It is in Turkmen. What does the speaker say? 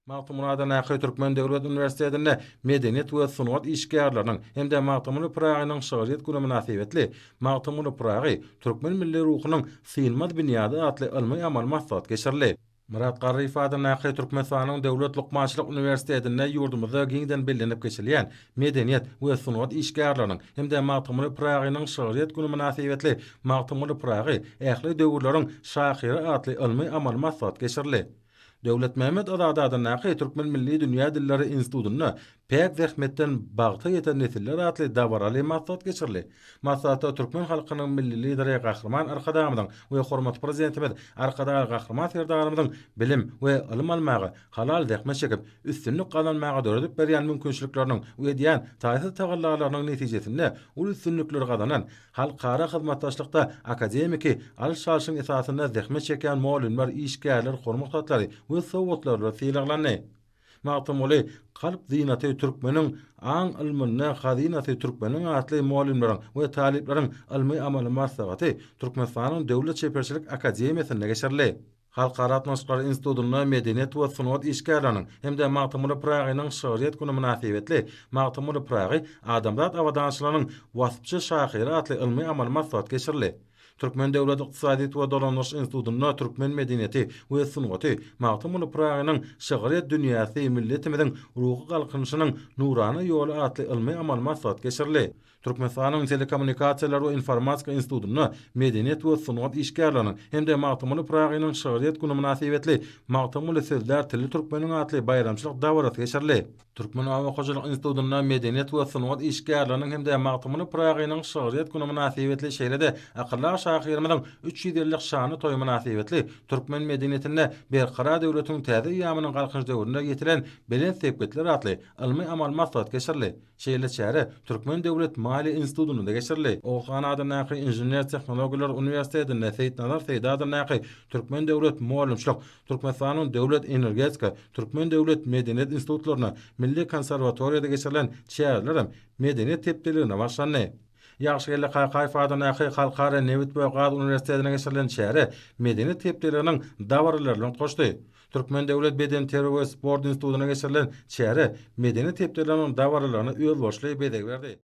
Magtymguly adyndaky Türkmen döwlet uniwersitetinde Medeniýet we sungat işgärleriniň hem-de Magtymguly Pyragynyň şygryýet güni mynasybetli Magtymguly Pyragy, türkmen milli ruhunyň synmaz binýady atly ylmy-amaly maslahat geçirildi. Myrat Garryýew adyndaky Türkmenistanyň Döwlet lukmançylyk uniwersitetinde ýurdumyzda giňden bellenip geçilýän Medeniýet we sungat işgärleriniň hem-de Magtymguly Pyragynyň şygryýet güni mynasybetli Magtymguly Pyragy, ähli döwürleriň şahyry atly ylmy-amaly maslahat geçirildi. Döwletmämmet Azady adyndaky Türkmen milli dünýä dilleri institutynda Päk zähmetden bagta ýeten nesiller atly dabaraly maslahat geçirildi. Maslahatda türkmen halkynyň Milli Lideri Gahryman Arkadagymyzyň we hormatly Prezidentimiz Arkadagly Gahryman Serdarymyzyň bilim we ylym almaga, halal zähmet çekip, üstünlik gazanmaga döredip berýän mümkinçilikleriniň we edýän taýsyz tagallalarynyň netijesinde uly üstünlikleri gazanan Halkara hyzmatdaşlykda akademiki alyş-çalşyň esasynda zähmet çekýän mugallymlar, işgärler hormat hatlary we sowgatlar bilen sylaglandy. Magtymguly, kalp zynaty türkmeniň, aň ylmynda hazynasy türkmeniň atly mugallymlaryň we talyplaryň ylmy-amaly maslahaty Türkmenistanyň Döwlet çeperçilik akademiýasynda geçirildi. Halkara gatnaşyklary institutynda Medeniýet we sungat işgärleriniň hem-de Magtymguly Pyragynyň şygryýet güni mynasybetli Magtymguly Pyragy, adamzat abadançylygynyň waspçy şahyry atly ylmy-amaly maslahat geçirildi. Türkmen döwlet ykdysadyýet we dolandyryş institutynda Türkmen medeniýeti we sungaty, Magtymguly Pyragynyň şygryýet dünýäsi milletimiziň ruhy galkynyşynyň nurana ýoly atly ylmy-amaly maslahat geçirildi. Türkmenistanyň Telekommunikasiýalar we informatika institutynda Medeniýet we sungat işgärleriniň hem-de Magtymguly Pyragynyň şygryýet güni mynasybetli Magtymguly sözlär tili türkmeniň atly baýramçylyk dabarasy geçirildi. Türkmen oba hojalyk institutynda Medeniýet we sungat işgärleriniň hem-de Magtymguly Pyragynyň şygryýet güni mynasybetli şeýle-de akyldar şahyrymyzyň 300 ýyllyk şanly toýy mynasybetli Türkmen medeniýetinde Berkarar döwletiň täze eýýamynyň Galkynyş döwründe ýetilen belent sepgitler atly ylmy-amaly maslahat geçirildi. Şeýle çäre Türkmen döwlet maliýe institutynda geçirildi. Oguzhan adyndaky Inžener-tehnologiýalar uniwersitetinde Seýitnazar Seýdi adyndaky Türkmen döwlet mugallymçylyk, Türkmenistanyň Döwlet energetika, Türkmen döwlet medeniýet institutlarynda, Milli konserwatoriýada geçirilen çäreler hem Medeniýet hepdeligine bagyşlandy. Ýagşygeldi Kakaýew adyndaky Halkara nebit we gaz uniwersitetinde geçirilen çäre Medeniýet hepdeliginiň dabaralary bilen utgaşdy. Türkmen döwlet bedenterbiýe we sport institutynda geçirilen çäre Medeniýet hepdeliginiň dabaralaryna özboluşly bezeg berdi.